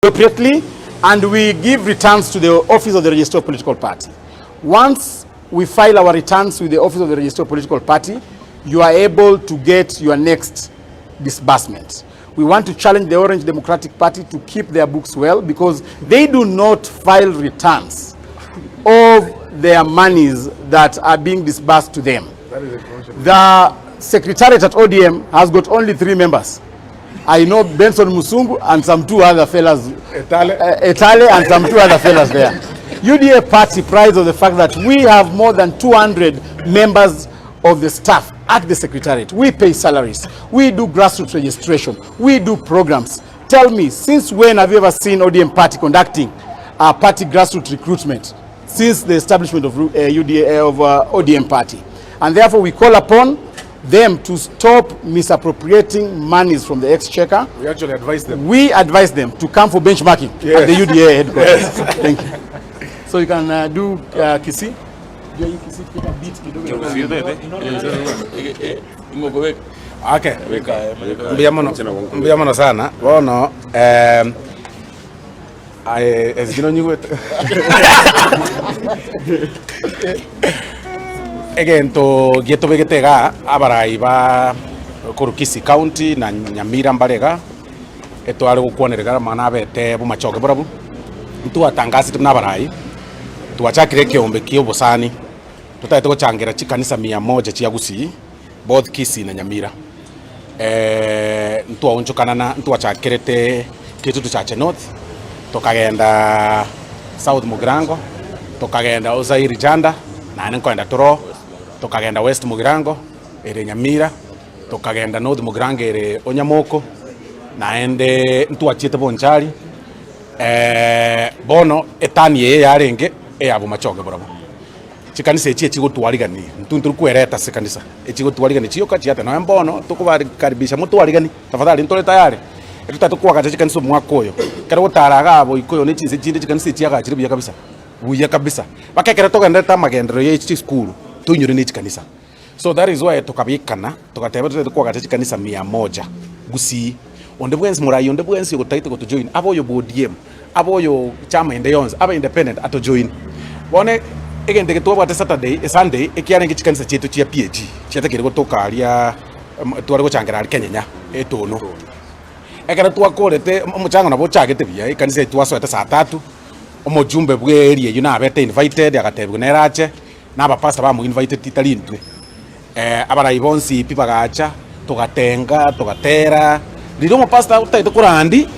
Appropriately and we give returns to the office of the registrar of political party. Once we file our returns with the office of the registrar of political party, you are able to get your next disbursement. We want to challenge the Orange Democratic Party to keep their books well because they do not file returns of their monies that are being disbursed to them. The secretariat at ODM has got only three members. I know Benson Musungu and some two other fellas. Etale. Etale and some two other fellas there. UDA party prides of the fact that we have more than 200 members of the staff at the secretariat. We pay salaries. We do grassroots registration. We do programs. Tell me, since when have you ever seen ODM party conducting a party grassroots recruitment? Since the establishment of UDA, of ODM party. And therefore we call upon them to stop misappropriating monies from the exchequer. We actually advise them. We advise them to come for benchmarking at the UDA headquarters. Thank you. So you can do Kisii. Okay. Mbuya mono. Mbuya mono sana. Bono eh aye esiki nonyigwete. Egento getobegete igaa abarai ba korwa Kisii County na Nyamira mbare igaa, etware gokwanera iga amang'ana abete bomachoge barabwo, ntwatangasete buna abarai, twachakire ekeombe kia obosani, totagete gochangera chikanisa mia moja chia Gusii, both Kisii na Nyamira. Ntwaonchokanana ntwachakerete Kitutu Chache North, tokagenda South Mugirango, tokagenda Osairi Janda, naende nkoenda toro, tokagenda West Mugirango ere Nyamira, tokagenda North Mugirango ere Onyamoko, naende ntwachiete Bonchari, bono etani eye yarenge eya Bomachoge barabwo. Chikanisa echi echigotwarigania, intwe ntori kwereta ase ekanisa, echigotwarigania chioka chiate nonya mbono tokobakaribisha motwariganie tafadhali ntore tayari, ekero totagete koagacha chikanisa omwaka oyo, ekero gotara igaa boikoyo na echinse chinde chikanisa echi chiagachire buya kabisa, buya kabisa, mpaka ekero togendererete amagenderero ya chisukuru toinyore na echikanisa. So that is why tokabekana togateba totagete koagacha chikanisa mia moja gusii, onde bwensi morai onde bwensi ogotagete gotojoin abe oyo bwa ODM, abe oyo chama ende yonsi, abe independent atojoin. Bono egento eke twabwate Saturday Sunday ekiarenge chikanisa chiaito chia PAG chiatakeire gotoka aria tware gochangera aria Kenyenya etono. Ekero twakorete omochango nabo ochagete buya ekanisa eye twasoete saa tatu, omojumbe bwa area eywo nabete invited agatebiwa nere ache. Na abapastor bamoinvaiteti tari intwe. Abarai bonsi pi bagacha, togatenga, togatera. Riria omopastor otagete korandi.